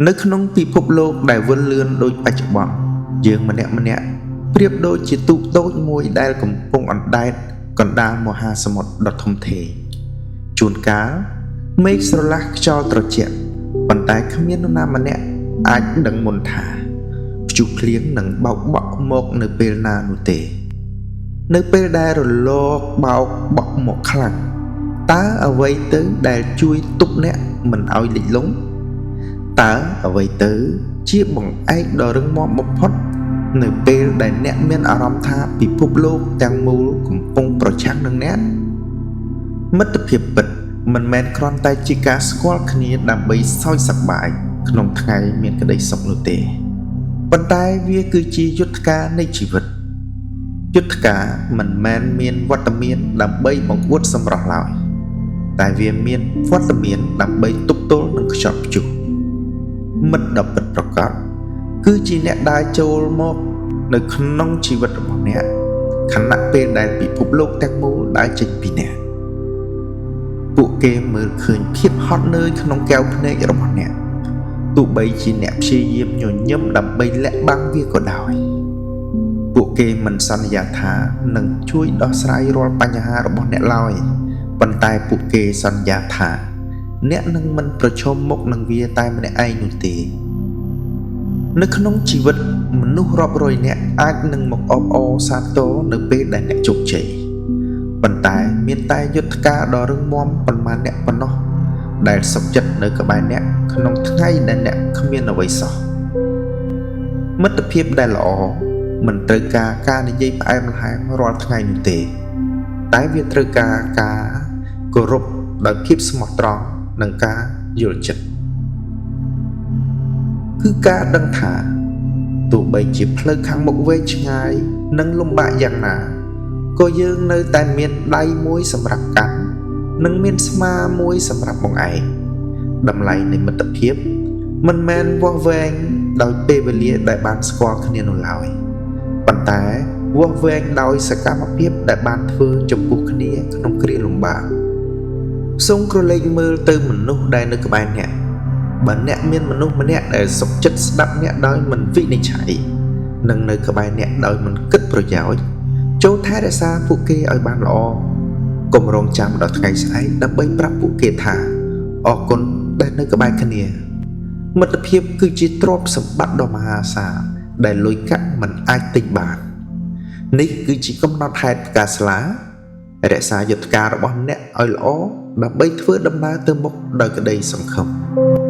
នៅក្នុងពិភពលោកដែលវិលលឿនដូចបច្ចុប្បន្នយើងម្នាក់ៗប្រៀបដូចជាទូកតូចមួយដែលកំពុងអណ្ដែតកណ្ដាលមហាសមុទ្រដ៏ធំធេងជួនកាលមេឃស្រឡះខ្យល់ត្រជាក់ប៉ុន្តែគ្មាននរណាម្នាក់អាចដឹងមុនថាព្យុះភ្លៀងនឹងបោកបក់មកនៅពេលណានោះទេនៅពេលដែលរលកបោកបក់មកខ្លាំងតើអ្វីទៅដែលជួយទប់អ្នកមិនឲ្យលិចលង់តើអ្វីទៅជាបង្អែកដ៏រឹងមាំបំផុតនៅពេលដែលអ្នកមានអារម្មណ៍ថាពិភពលោកទាំងមូលកំពុងប្រឆាំងនឹងអ្នកមិត្តភាពពិតមិនមែនគ្រាន់តែជាការស្គាល់គ្នាដើម្បីសើចសប្បាយក្នុងថ្ងៃមានក្តីសុខនោះទេប៉ុន្តែវាគឺជាយុទ្ធការនៃជីវិតយុទ្ធការមិនមែនមានវត្តមានដើម្បីបង្អួតសម្រស់ឡើយតែវាមានវត្តមានដើម្បីទប់ទល់នឹងខ្យល់ព្យុះមិត្តដ៏ពិតប្រាកដគឺជាអ្នកដើរចូលមកនៅក្នុងជីវិតរបស់អ្នកខណៈពេលដែលពិភពលោកទាំងមូលដើរចេញពីអ្នកពួកគេមើលឃើញភាពហត់នឿយក្នុងកែវភ្នែករបស់អ្នកទោះបីជាអ្នកព្យាយាមញញឹមដើម្បីលាក់បាំងវាក៏ដោយពួកគេមិនសន្យាថានឹងជួយដោះស្រាយរាល់បញ្ហារបស់អ្នកឡើយប៉ុន្តែពួកគេសន្យាថាអ្នកនឹងមិនប្រឈមមុខនឹងវាតែម្នាក់ឯងនោះទេនៅក្នុងជីវិតមនុស្សរាប់រយនាក់អាចនឹងមកអបអរសាទរនៅពេលដែលអ្នកជោគជ័យប៉ុន្តែមានតែយុទ្ធការដ៏រឹងមាំប៉ុន្មានអ្នកប៉ុណ្ណោះដែលសុខចិត្តនៅក្បែរអ្នកក្នុងថ្ងៃដែលអ្នកគ្មានអ្វីសោះមិត្តភាពដែលល្អមិនត្រូវការការនិយាយផ្អែមល្ហែមរាល់ថ្ងៃនោះទេតែវាត្រូវការការគោរពដោយភាពស្មោះត្រង់និងការយល់ចិត្តគឺការដឹងថាទោះបីជាផ្លូវខាងមុខវែងឆ្ងាយនិងលំបាកយ៉ាងណាក៏យើងនៅតែមានដៃមួយសម្រាប់កាន់និងមានស្មាមួយសម្រាប់បង្អែកតម្លៃនៃមិត្តភាពមិនមែនវាស់វែងដោយពេលវេលាដែលបានស្គាល់គ្នានោះឡើយប៉ុន្តែវាស់វែងដោយសកម្មភាពដែលបានធ្វើចំពោះគ្នាក្នុងគ្រាលំបាកសូមក្រឡេកមើលទៅមនុស្សដែលនៅក្បែរអ្នកបើអ្នកមានមនុស្សម្នាក់ដែលសុខចិត្តស្ដាប់អ្នកដោយមិនវិនិច្ឆ័យនិងនៅក្បែរអ្នកដោយមិនគិតប្រយោជន៍ចូលថែរក្សាពួកគេឲ្យបានល្អកុំរងចាំដល់ថ្ងៃស្អែកដើម្បីប្រាប់ពួកគេថាអរគុណដែលនៅក្បែរគ្នាមិត្តភាពគឺជាទ្រព្យសម្បត្តិដ៏មហាសាលដែលលុយកាក់មិនអាចទិញបាននេះគឺជាកំណត់ហេតុផ្កាស្លារក្សាយុទ្ធការរបស់អ្នកឲ្យល្អដើម្បីធ្វើដំណើរទៅមុខដោយក្តីសង្ឃឹម។